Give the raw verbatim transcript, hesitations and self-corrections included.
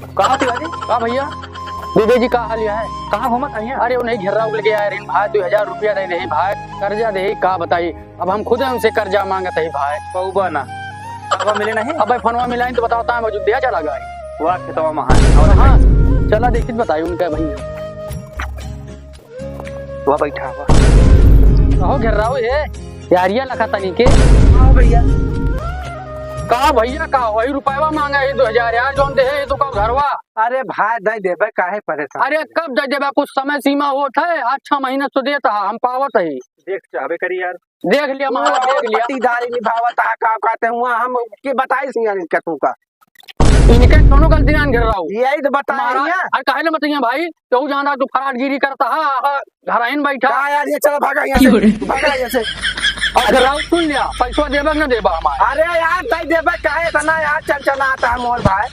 का तिवारी? का भइया? दुबे जी, का हाल है? कहाँ घूमत है? अरे, उन्हीं घेर्राऊ के लगे आए रही भाई, दुइ हजार रुपया दे दे भाई, कर्जा दे, का बताई, अब हम खुदे उनसे कर्जा माँगत ही भाई। पउबा ना। अब मिले नहीं? अब भाई फोनवा मिलाई तो बताओ, ता मौजूद दिया चला गए। वाह, खेतवा में है। हाँ, चला देखित बताई उनका भइया। वह बैठा हुआ। कहो घेर्राऊ है, यारिया लखा तनी के। हाँ भइया। का भइया, का वही रुपयवा माँगा है दुइ हजार यार, जौन दे है तो का घरवा? अरे भाई, दे देबे, काहे परेशान? अरे कब दे देबे, कुछ समय सीमा होत है, आज छह महीने से देत है, हम पावत है। देख चाहबे करी यार। देख लिया महाराज, देख लिया। पट्टीदारी निभावत है, का कहते हैं, वहाँ हम के बताई सियान इनका तू का। इनके कौनो गलती ना घेर्राऊ। यही तो बता रही है। अरे काहे ना बताइए भाई, तू जाना तू फराडगिरी करता है, घर आइन बैठा। का यार, ये चलो भागा यहाँ से, क्यों रे? भागा यहाँ से। अब घेर्राऊ सुन लिया, पैसा देबा कि ना देबा हमारा? अरे यार, तय देबे काहे इतना यार चलचलाता है मोर भाई?